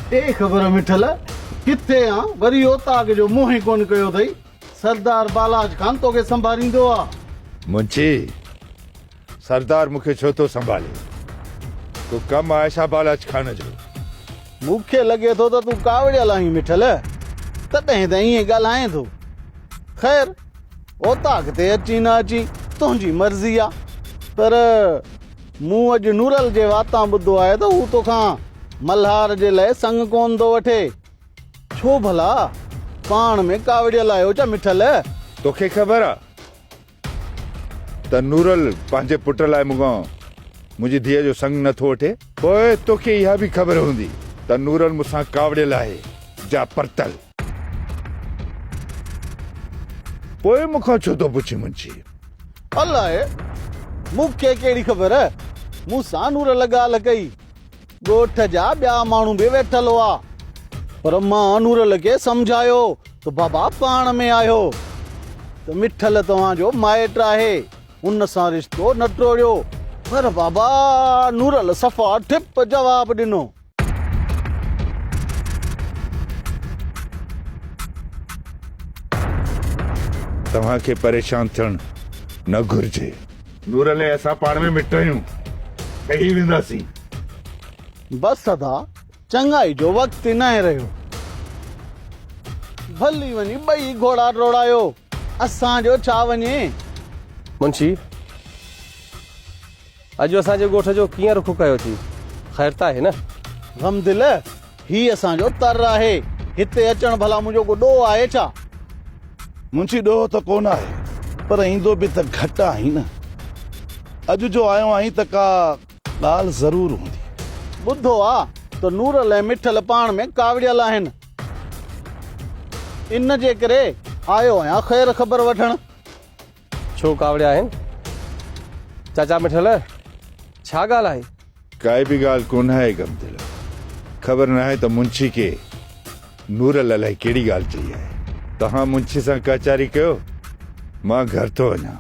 ڏي خبر مٺل، ڪٿي آن؟ وري اوطاق جو منهن ئي ڪونه ڪيو اٿئي. سردار بالاچ خان توکي سنڀاريندو آ. منشي، سردار مون کي ڇو ٿو سنڀالي؟ ڪو ڪم آهي ڇا بالاچ خان جو؟ مون کي لڳي ٿو ته تون ڪاوڙيل آهين مٺل، تڏهن ته ائين ڳالهائين ٿو. خير، اوطاق تي اچين نه اچين، تنهنجي مرضي آ. پر مون اڄ نورل جي واتان ٻڌو آهي ته هو توکان ملهار جي لئه سڱ ڪونه ٿو وٺي. ڇو ڀلا؟ پاڻ ۾ ڪاوڙيل آهيو ڇا مٺل؟ توکي خبر آ ته نورل پنهنجي پٽ لاء مون کان منهنجي ڌيء جو سڱ نه ٿو وٺي. پوء توکي اها به خبر هوندي ته نورل مون سان ڪاوڙيل آهي جا پرتل. پوء مون کان ڇو ٿو پڇين منشي؟ الائي، مون کي ڪهڙي خبر؟ مون سان نورل ڳالهه ڪئي. ڳوٺ جا ٻيا ماڻهو به ويٺل هئا. پر مان نورل کي سمجهايو ته بابا پاڻ ۾ آهيو ته مٺل توهان جو مائٽ آهي، ان سان رشتو نه ٽوڙيو. پر بابا نورل صفا ٺپ جواب ڏنو. توهان کي پريشان ٿيڻ نه گهرجي. نورل ۽ اسان پاڻ ۾ مٽ آهيون، ٺهي وينداسين. بس ادا، چڱائي جو وقت ئي ناهي رهيو. ڀلي وڃي ٻئي گهوڙا ڊوڙايو، اسان جو ڇا وڃي. منشي، اڄ اسان جي ڳوٺ جو ڪيئن رخ ڪيو ٿي؟ خير ته آهي نه؟ غمدل، هي اسان جو تر آهي، هتي اچڻ ڀلا منهنجو ڪو ڏوهه آهي ڇا؟ منشي، ڏوهه ته ڪونه آهي، پر ايندو به ته گهٽ آهين نه. اڄ جو آيو آهين ته ڪا ڳالهه ضرور هوندي. ٻڌو آ ته نورل ۽ مٺل پاڻ ۾ ڪاوڙيل آهن. ان جي ڪري آيو آهيان خير خبر وٺڻ. ڇو ڪاوڙيا آهن چاچا مٺل ڇا ڳالهه آهي؟ ڪائي به ڳالهه ڪونه آهي غمدل. خبر ناهي ته منشي کي نورل الائي ڪهڙي ڳالهه چئي آهي. توهان منشي سان ڪچهري ڪيو مان گهر ٿو وڃان.